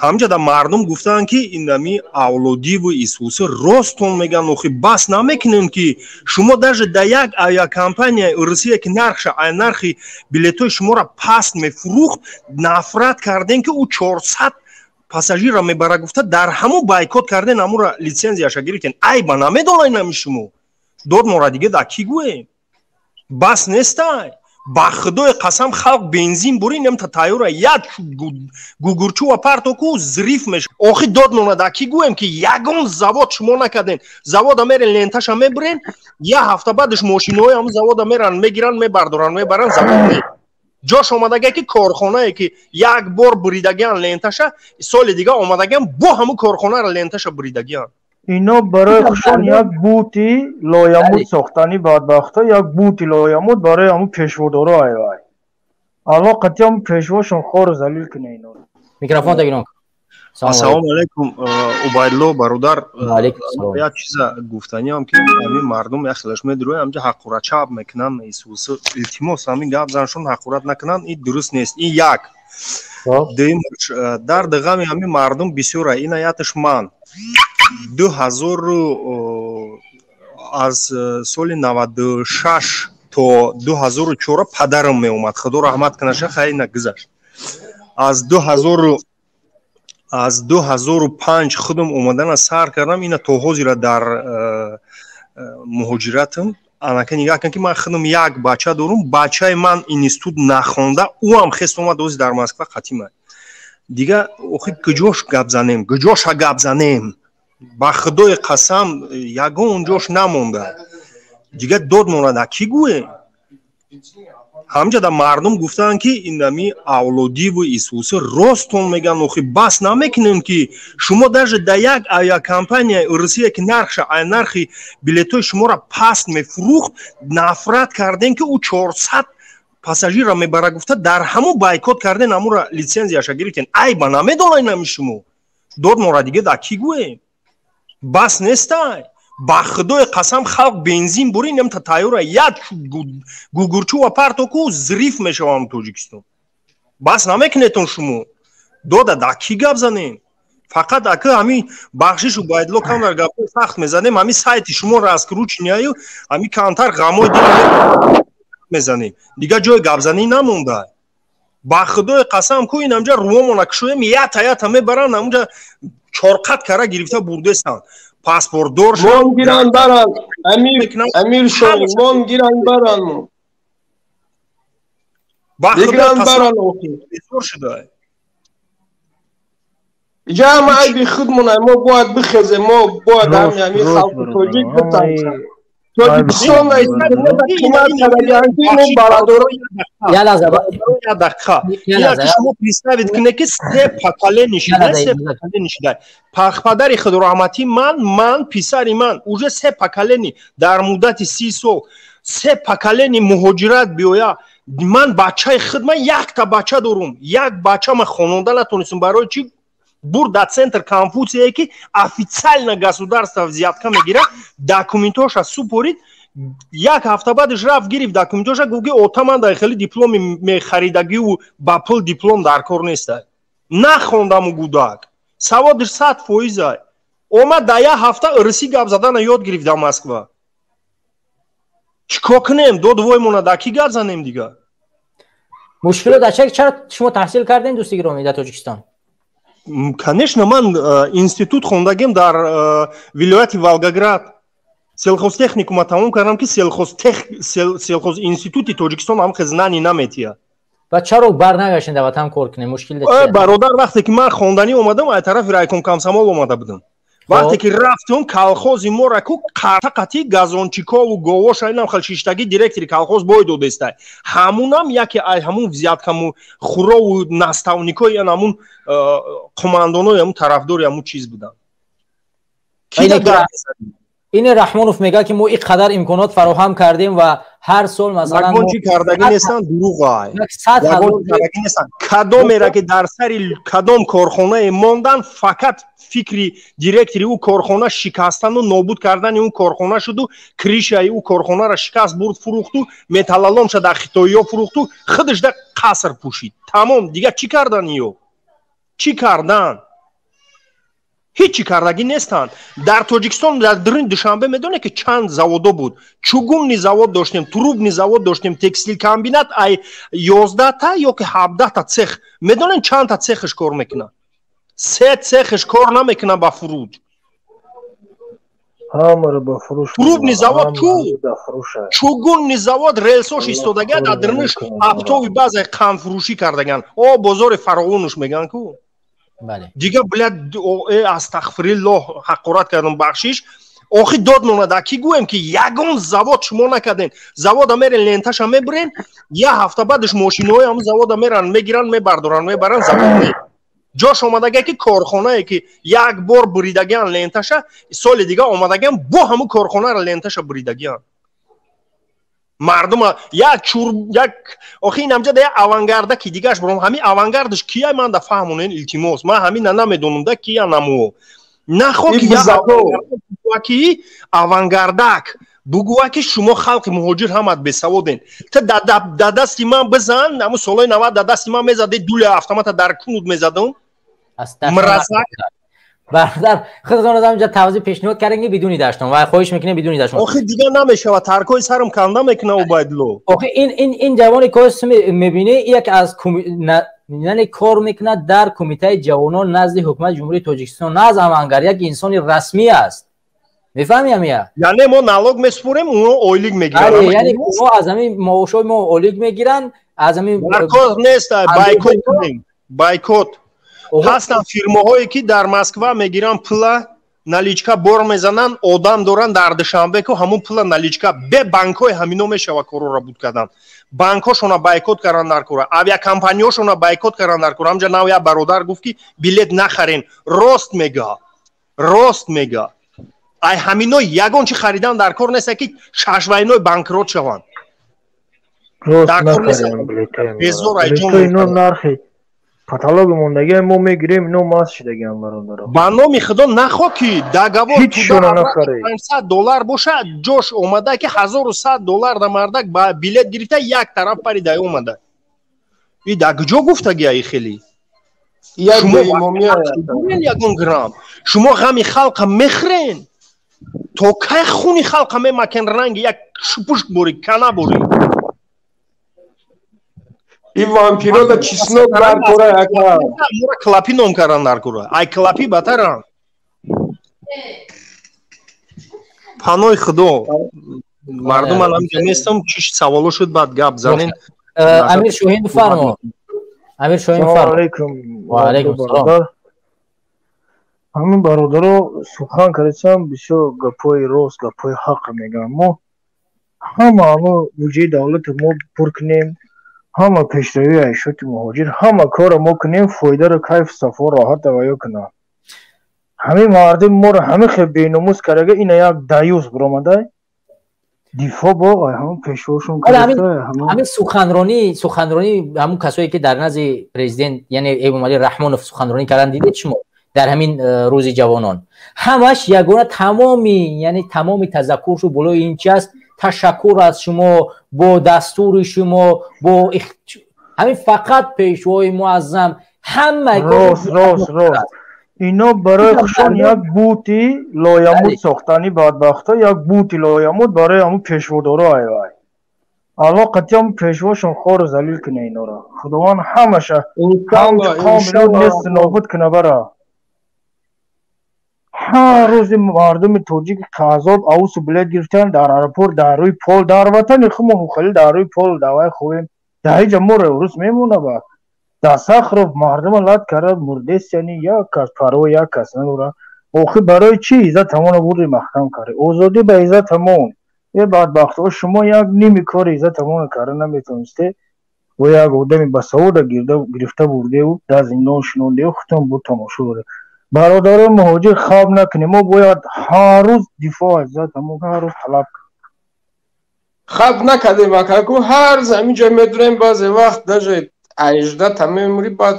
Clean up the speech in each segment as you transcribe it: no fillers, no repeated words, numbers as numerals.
Ҳамҷада мардум гуфтаанд, ки инами авлодиву исуси ростон меган. Охи, бас намекунем, ки шумо даже да як авиакомпанияи Русия, ки нархша ай нархи билетҳои шуморо паст мефурӯхт, нафрат кардем, ки ӯ 400 пассажирро мебара гуфта, дар ҳамун бойкот карден, ҳамура литсензияша гирифтен. Айба намедонед нами шумо. Дод мора дига да кӣ гӯем? Бас нестай? Ба худои қасам, халқ бензин бурин немта тайёра як гугурчува партоку зриф меша. Охи, дод мона да кӣ гӯем, ки ягон завод шумо накарден? Завода мерен, ленташа мебурен, як ҳафта баъдаш мошинои ҳамун завода меран, мегиранд, мебардоранд, мебаранд. Завод не, ҷош омадага, ки корхонае, ки як бор буридагиан ленташа, соли дига омадагиан, бо ҳамун корхонаро ленташа буридагиан. Ино барои хушон як бути лоямуд сохтани бадбахто, як бути лоямуд барои ҳамун пешводоро. Айвай, алло, қатъи ҳамун пешвошон хору залил куна ино. Микрофон тагирон. Ассалому алайкум, Убайдло бародар. Як чиза гуфтаниам, ки ҳамин мардум як хелаш медурӯянд, ҳамҷа ҳақорат мекунанд. Исус, илтимос, ҳамин гап заншон ҳақорат накунанд, ин дуруст нест. Ин як. Дуюм, дарди ғами ҳамин мардум бисёра. Ина яташ ман 2000, аз соли 96 то 2004 падарам меомад, худо раҳмат кунаша, хайр, гузашт. Аз 2000, аз 2005 худам омадана сар кардам, ина то ҳозира дар муҳоҷиратам. Анака нигаҳ кун, ки ман худам як бача дорум, бачаи ман институт нахонда, ӯам хест омад, ози дар Москва қатима. Дига охи, куҷош гап занем, куҷоша гап занем? Ба худои қасам, ягон ҷош намонда. Дига дод монада кӣ гӯем? Ҳамҷада мардум гуфтаанд, ки инами авлодиву исуси ростон меган. Охи, бас намекунем, ки шумо даже да як авиакомпанияи Русия, ки нархша ай нархи билетҳои шуморо паст мефурӯхт, нафрат кардем, ки ӯ 400 пассажирро мебара гуфта, дар ҳамун бойкот карден, ҳамура литсензияша гирифтен. Айба намедонед нами шумо. Дод мора дига да кӣ гӯем? Бас нестай? Ба худои қасам, халқ бензин бурин немта тайёра як гугурчува партоку зриф мешавам Тоҷикистон. Бас намекунетон шумо? Дода да кӣ гап занем? Фақат ака, ҳамин бахшишу Байдло, камдар гапҳои сахт мезанем, ҳамин сайти шумо раскрученный ю ҳамин камтар ғамои дил мезанем, дигар ҷои гапзанӣ намонда. Ба худои қасам, ку инамҷа рӯомона кушоем, ята ята мебаранд, ҳамунҷа чорқат кара гирифта бурдестанд паспортдор. Мон гиранд баранд, Амир, Амир шоҳ, мон гиранд баранд, бигиранд баранд. Охи, шуда. Иҷа ҳама айби худмона. Мо бояд бихезем, мо бояд ҳами халқи тоҷик битарсем. Тоҷикистон қимат кардагианд, мо барадоро. Я лаҳза. Як дақиқа. Шумо представить кунед, ки се поколение шуда, се поколение шуда. Падари худораҳматӣ ман, писари ман, уже се поколение дар муддати 30 сол се поколение муҳоҷират биёя. Ман бачаи худ, ман якта бача дорум, як бача ман хононда натонистам. Барои чӣ? Бур дар центр Конфутсие, ки официально государство взятка мегирад, документоша супорид. Як ҳафта баъдаш рафт, гирифт документоша, гуфт, ки ота, ман дар хеле дипломи мехаридагиву ба пул диплом дар кор неста. Нахондаму гудак саводиш 100%-а. Омад, дар як ҳафта русӣ гап задана ёд гирифт дар Москва. Чӣ кор кунем? Дод воймона дар кӣ гап занем дигар? Мушкилот дар чаро шумо таҳсил кардем, дӯсти гиромӣ, дар Тоҷикистон? Конечно, ман институт хондагем дар вилояти Волгоград, сельхозтехникума тамом кардам, ки сельхозинститути Тоҷикистон ҳам хезнани наметиҳад. Ва чаро барнагаштем, дар ватан кор кунем? Мушкил? Бародар, вақте ки ман хонданӣ омадам, ай тарафи райком комсомол омада будам. Вақте ки рафтем, колхози мора ку қарта қатӣ газончикову говоша инам хел шиштагӣ, директори колхоз бой додестай. Ҳамунам яке ай ҳамун взяткаму хурову наставникои ҳамун қумандонои ҳамун тарафдори ҳамун чиз буданд. Ин Раҳмонов мегӯяд, ки мо ин қадар имконот фароҳам кардем ва ҳар сол масалан Ягон чӣ кардагӣ нестанд, дурӯғай, кардагӣ нестанд. Кадомера ки дар сари кадом корхонае мондан, фақат фикри директори ӯ корхона шикастану нобуд кардани ӯ корхона шуду крышаи ӯ корхонаро шикаст, бурд, фурӯхту, металлоломша дар хитоиё фурӯхту, худаш да қаср пӯшид. Тамом. Дигар чӣ кардан? Ё чӣ кардан? Ҳеҷ чӣ кардагӣ нестанд. Дар Тоҷикистон, дар дурини Душанбе медонед, ки чанд заводо буд? Чугунный завод доштем, трубный завод доштем, текстилкомбинат, ай 11-та ё ки 17-та цех. Медонед, чандта цехаш кор мекунад? Се цехаш кор намекунад, ба фуруҷ. Трубный завод ку, чугунный завод рельсош истодага, дар дуриниш оптовый базаи қандфурӯшӣ кардаган. О, бозори фаровонуш мегӯянд ку. Дига, блядь, астағфириллоҳ, ҳақорат кардам, бахшиш. Охи дод монада, ки гӯем, ки ягон завод шумо накардем. Завода мерен, ленташа мебирен, як ҳафта баъдаш мошинои ҳамн завода меран, мегиранд, мебардоранд, мебаранд. Завод не, ҷош омадага, ки корхонае, ки як бор буридагиан ленташа, соли дига омадагиан, бо ҳамун корхонаро ленташа буридагиан. Мардума як чур як. Охи ин ҳамҷа да як авангарда, ки дигаш буром. Ҳамин авангардаш кия, ман да фаҳмонен, илтимос. Ман ҳамина намедонам, да кия намуо нахо, ки авангардак бугӯя, ки шумо халқи муҳоҷир ҳамат бесаводен. Та да дасти ман бизан, ҳамун солҳои 90 да дасти ман мезаде, дули автомата дар кунуд мезадам, мразак. Бародар, худатон аз ҳаминҷа тавзеҳ пешниҳод кардем, ки бидуни даштон, ва хоҳиш мекунем бидуни даштон. Охи дига намешавад, таркои сарам канда мекуна, Убайдулло. Охи ин ҷавоне ки мебинӣ, як аз яъне кор мекунад дар кумитаи ҷавонон назди ҳукумати Ҷумҳурии Тоҷикистон, на аз авангард, як инсони расмӣ аст, мефаҳми амия? Яъне мо налог месупорем, оно ойлик мегиранд. Яъне мо аз ҳамин маошҳои мо ойлик мегиранд, аз ҳамин. Дар кор нест, бойкот кунем, бойкот. Ҳастанд фирмаҳое, ки дар Москва мегиранд пула, наличка бор мезананд, одам доранд дар Душанбе, ку ҳамун пула наличка бе банкҳои ҳамино мешава корора буд кардан. Банкҳошона бойкот кардан дар кора, авиакомпаниҳошона бойкот кардан дар кора. Ҳамҷа нав як бародар гуфт, ки билет нахарен. Рост мега, рост мега. Ай ҳамино ягон чи харидан дар кор неста, ки шашвайной банкрот шаванд. Нархи каталоги мондагиа мо мегирем, ино маст шидагиам, бародаро. Ба номи Худо, нахо ки договор 500 доллар бошад, ҷош омада, ки 1100 доллар да мардак ба билет гирифта, як тараф парида омада. И да куҷо гуфтагия и хели? Ягон грамм шумо ғами халқа мехӯрен? То кай хуни халқа мемакен, ранги як шупушк борӣ, кана борӣ? И вампирода чеснок дар кора, ака. Мура клопи ном кардан дар кора, ай клопи батарам. Панои Худо, мардум, ман ҳамҷа местам, чиш саволо шуд, баъд гап занен. Амир Шоҳин, бифармо. Амир Шоҳин. Алейкум. Ва алейкум салом. Ҳамин бародаро сухан кардасам, бисёр гапҳои рост, гапҳои ҳақ мегӯям. Мо ҳама ҳама буҷаи давлатро мо пур кунем, ҳама пешравии айшоти муҳоҷир, ҳама корро мо кунем, фоидаро, кайфу сафо, роҳат аваё кунам. Ҳамин мардум моро ҳамин хел беномус карага, ина як даюс биромадай, дифоъ бо ҳамон пешвошон. Ҳамин суханронӣ ҳамун касое, ки дар назди президент, яъне Эмомалӣ Раҳмонов, суханронӣ кардан, дидед шумо дар ҳамин рӯзи ҷавонон, ҳамаш ягона, тамоми, яъне тамоми тазаккуршу болои ин чи аст? Ташаккур аз шумо, бо дастури шумо, бо ҳамин фақат пешвои муаззам, ҳама. Рост, рост, рост. Ино барои хушон як бути лоямут сохтани бадбахто, як бути лоямут барои ҳамун пешводоро. Айвай, Алло қатъи ҳамун пешвошон хору залил куна инора. Худованд ҳамаша ҳамчу нест нобуд куна бара. Ҳар рӯзи мардуми тоҷик азоб, аусу билет гирифтан дар аэропорт, дар рӯи пол, дар ватани хумо хеле дар рӯи пол давай хоҳем, дар ҳиҷа моро урус мемона. Ба дар Сахров мардума лат карда мурдест, яъне як кас парво, як кас надора. Охи барои чӣ иззатамонро бурди, маҳкам кард? Озодӣ ба иззатамон. Е бадбахтҳо, шумо як ними кори иззатамонро карда наметавонисте, бо як одами басавода гирифта бурдеву дар зиндон шинондеву худтон бо тамошо доред. Бародарони муҳоҷир, хаб накунем, мо бояд ҳар рӯз дифоъ аз иззатамон, ҳар рӯз талаб кунем. Хаб накардем, акаку, ҳар заминҷо медурем, баъзе вақт даже 18-та мемурӣ, баъд.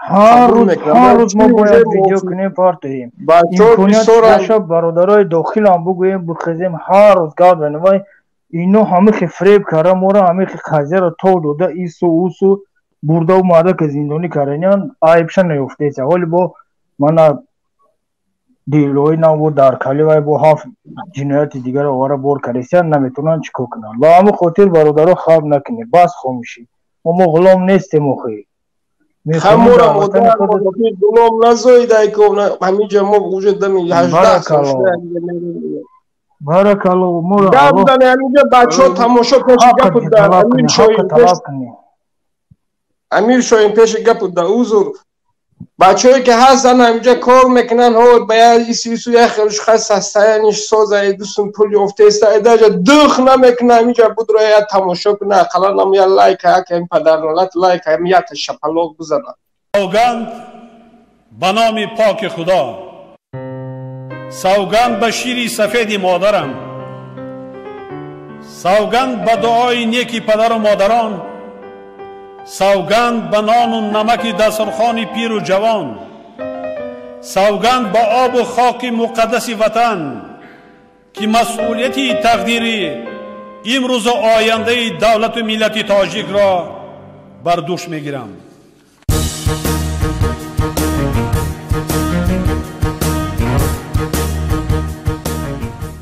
Ҳар рӯз, ҳар рӯз мо бояд видео кунем, партоем. Имконият наша, бародарои дохилам бугӯем, бихезем, ҳар рӯз гап занем. Вай ино ҳамихи фиреб карда моро, ҳамихи қазияро тов дода, ису усу бурдаву мардака зиндонӣ карданиан, айбша наёфтеса. Ҳоли бо мана Дилои нав дар кали вай бо ҳафт ҷинояти дигар овара бор кардесиян, наметавонанд чӣ кор кунанд. Ба ҳамин хотир, бародаро, хаб накунед, бас хомӯшӣ. Мо ғулом нестем охи. Ҳамора модар ғулом назоидай ко ҳаминҷа мо уже дами 18 сол. Баракалло, моро гап зане ҳаминҷа бачаҳо тамошо пеши гапу да Амир Шоҳин, Амир Шоҳин пеши гапу да узр. Бачаҳое ки ҳастанд ҳаминҷа кор мекунанд, ҳо ба як исису як хелш хас состояниш соза дусум пул ёфтеста эдаҷа дух намекуна. Ҳаминҷа будро я тамошо куна, ақаллан нам я лайк, як ҳам падарнолат лайк, ҳам якта шапалоқ бизана. Савганд ба номи поки Худо, савганд ба шири сафеди модарам, савганд ба дуои неки падару модарон, савганд ба нону намаки дастурхони пиру ҷавон, савганд ба обу хоки муқаддаси ватан, ки масъулияти тақдири имрӯзу ояндаи давлату миллати тоҷикро бар дӯш мегирам.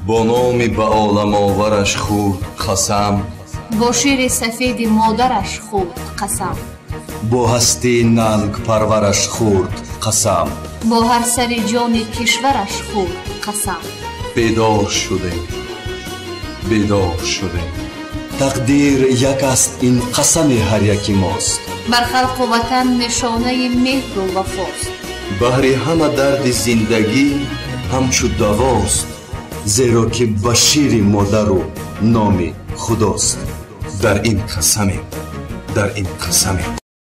Бо номи ба оламовараш хурд қасам, бо шири сафеди модараш хурд қасам, бо ҳастии нангпарвараш хурд қасам, бо ҳар сари ҷони кишвараш хурд қасам. Бедор шудем, бедор шудем, тақдир як аст, ин қасами ҳар яки мост. Бар халқу ватан нишонаи меҳру вафост. Баҳри ҳама дарди зиндагӣ ҳамчу давост, зеро ки ба шири модару номи Худост. Дар ин қасамем, дар ин қасамем.